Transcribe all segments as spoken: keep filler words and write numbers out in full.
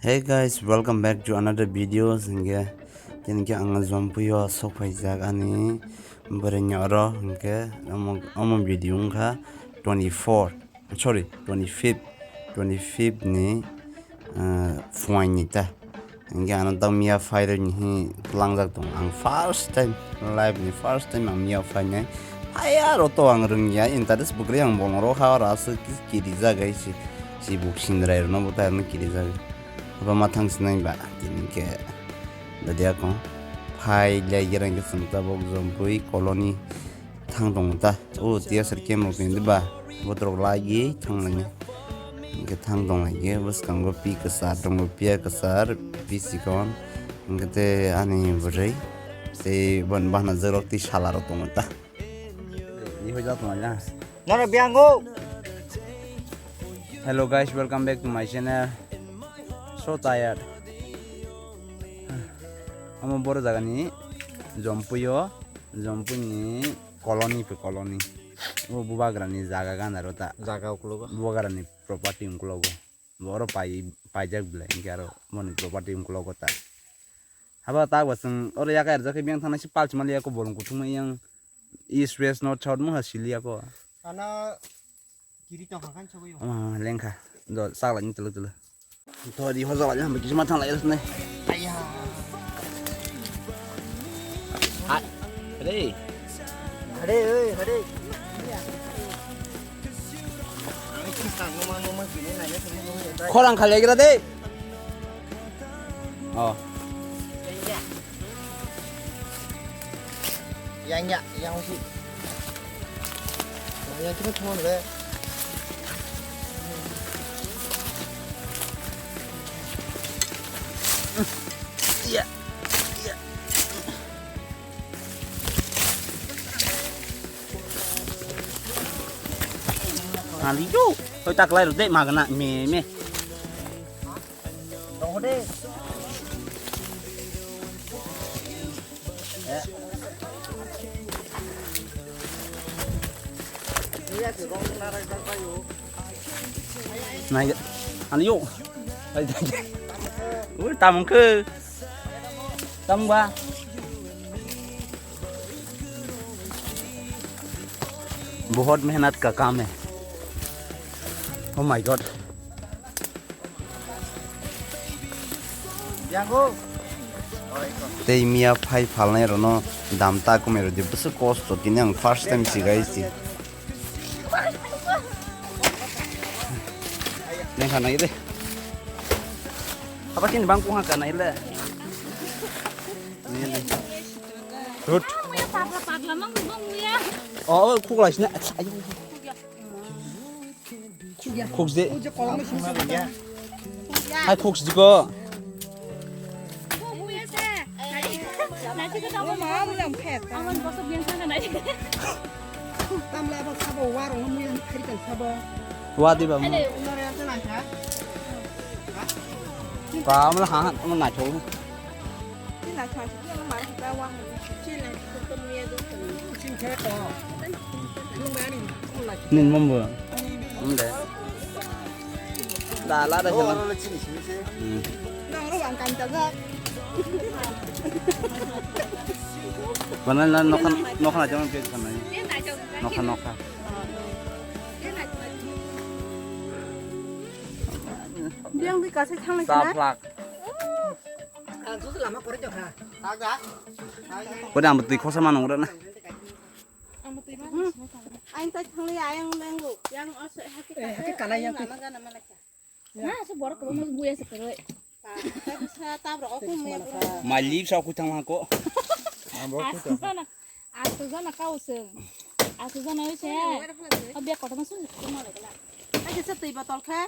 Hey guys, welcome back to another video. Hingke tini ke ang Jompuio sok phaijak ani bwrwi ni oro hingke omo, omo video wngkha twenty-four, sorry, twenty-fifth, twenty-fifth ni, ah, phuaini ta. Hingke ano tang miya phai rwini hi tlangjak tong. Ang first time, life ni first time ang miya phainai. Phai aro to ang rwngya, interest bwkrwi ang bolong rok ha oro aswk kiri jagai si, si buk sindrai rwno bo tai rwno kiri jagai. Abo ma thang sinai ba, tini ke dadi ako. Phai lai gerang ke sung tabok Jompui colony thang tong ta. O tiya sar kem rok ni ba, botrok lai ye thang lai. Hingke thang tong lai ye, bwskango pi kwchar tongo, piya kwchar, pi sikon. Hingke te ani bwrwi, tei bon bahna jwrok tei sala rok tongo ta. Ni hoi jak tong lai na. Nara biango. Hello guys, welcome back to my channel. So tired. Amo boro jaga ni Jompuio, Jompui ni colony pe colony. O bubagra ni jaga gana ro ta. Jaga uklogo. Bubagra ni property uklogo. Boro pai, paijak belai hingke aro boni property uklogo ta. Haba ta bo chwng oro yakai rwjak khe biyang thangna se palchi mali ako bolong kuthumma yang east west north south mungha sili ako. Ano kiri tong kha kan chogwi. Ama lengkha do chak lai ni tulu tulu. To di hoja lai ham kisi ma thang lai ne. Aya. Ha. Re. Hare oi hare. Khorang khalai gira de. Oh. Yang ya, yang si. Yang kita cuma le. Iya. Iya. Nalidu, hoi taklai rode magna me me. Tongode. Nai, ani yo. Ui, tamung ke. Tamung ba. बहुत मेहनत का काम है। Oh my God. Tei miya phai phalnai rokno dam ta kwmai rwdi bwswk kosto tini ang first time sigai si. Nengkha nai de. Apa kini bang kuha ka nai le. Rut. Oh, khuklai sini. Khukje. Hai khukje ko. Wa di ba. Ka amla ha ha amla na chau. Nin mambo. Mambo. Da la da sila. Hmm. Bana la nokha nokha na jama pe kana. Nokha nokha. Biang di kasih thang lagi na. Saplak. Kode ang twi khosa manung rana. Ang twi manung. Ang tai thang li ayang lenggo. Yang os hati kala yang lama gana mana kya. Na se borok ko mo buya se kero. Sa ta bro ko mo ya. Malip sa ku thang ko. Asto jana kauseng. Asto jana oi se. Abia kotoma sun ko mo le kala. Ai se twi botol kha.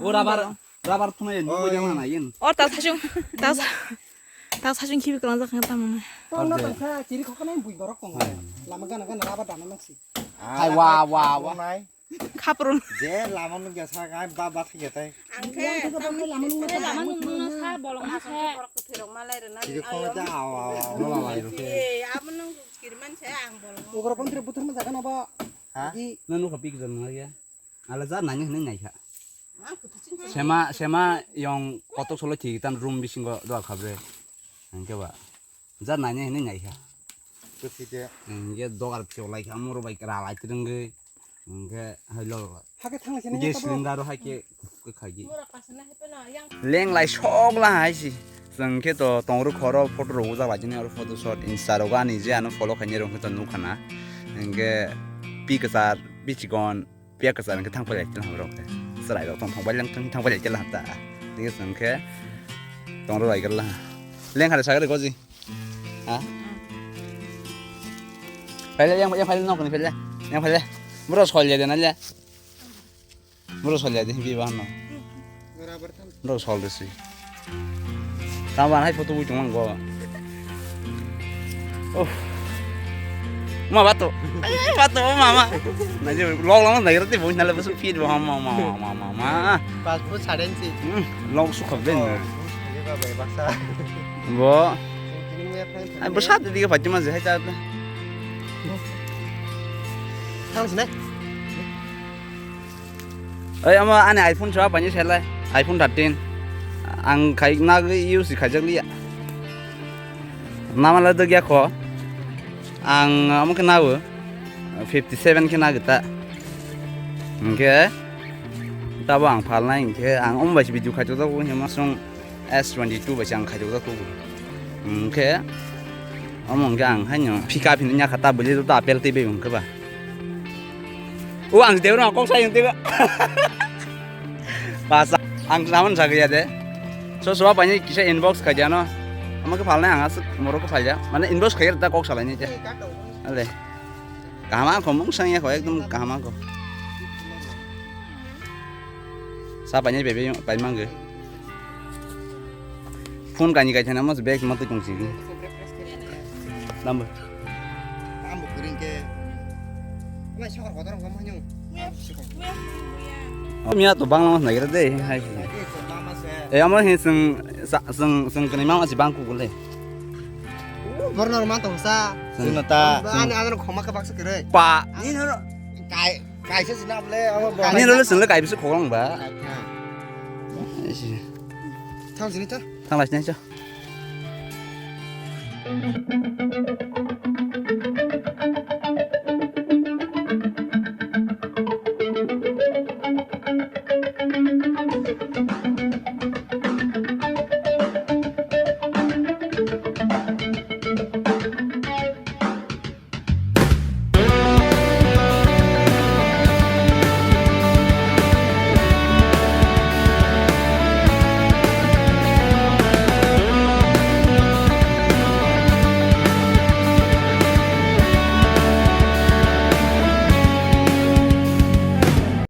O rabar, rabar thunai ni bui jama na yin. O ta sachung, ta sa-, ta sachung khibi kwlang jak tamo na. Hai wa wa wa. Khaprun. Je lama nung ya sa kai ba ba thik ya tai. Ang khe lama nung nung sa bolong ma se. Kiri ko ja awa awa awa. Abo nung kirman se ang bolong. Ugro pon tre butur ma jaga na ba. Ha? Di. Na nung ka pik jan ma ya. Ala ja nani hinwi naikha. Sema, sema yong kotok solo thik tan room bisingo dua khabre. Hingke ba. Ja nani hinwi naikha. Kwthwi de. Hingke dogar phiyo laikha moro bai kra lai trengwi. Hingke hai lo. Hake thang lai sini Gas cylinder ro hai ke khaigi. Leng lai sok la hai si. Chwng khe to tongru khoro photo rok ujak lai chini aro photo shot Insta rogo ani je ano follow khainai rok khe to nukha na. Hingke pi kwchar bichikon. Piya kwchar hwnkhe thang pailai tong hamrok khe. Chwrai rok tong thang pailai tong thang pailai khe laham ta. Tei hwnkhe tong rw lai khe la. Leng hari sagri goji. Ha? Pailai yang yang pailai nok ni pailai. Yang pailai. Bro sol ya de na le. Bro sol ya de bi ba no. Bro sol de si. Tamo hai photo bui tongmang go. Oh. Ma bato. Ai bato mama. Na je log log na gerte bui na le bus feed ba ma ma ma ma ma. Pas bu saren si. Hmm, log su khaben. Ini ba bai baksa. Bo. Ini ya friend. Ai bo sat diga pajama je hai ta. Thang sini. Oi, omo ani iPhone soa paini selai, iPhone thirteen. Ang khai nagwi use khaijak liya. Namala dogya kho. Ang omo khe nago fifty seven khe nagwi ta. Hingkhe tabo ang phalnai hingkhe ang omo bai se video khaijak jago hima song. S twenty two bai se ang khaijak jago. Hingkhe omo hingkhe ang haino pick up hinwi nya kha ta bwlwi joto apple twi bai hingkhe ba. O ang degree kok sai hingkhe ba. Basa ang saman sagya de. So so paini kisa inbox khaijano. Omo khe phalnai ang aswk moro khe phalya. Mane inbox khaijak ta kok salaini je. Ale. Kaham ang kho mung sangya kho ekdom kaham ang kho. Sa paini bebe pai mangge. Phone kani kai thana mas bag ma tong si. Number. Ang bo kering ke. Mai sokor kotor ko manyo. Oh, miya to bangla mas nagira de hai. Eh, amo hin sung sung sung kani mama si bangku gule. Borno ma to sa. Sung ta. Ani ani khoma ka baksa kere. Pa. Ni no. Kai Kaisa sina bole abo bo. Ani role swngle kai bisu khogong ba. Thang sini to. Thang lai sini to.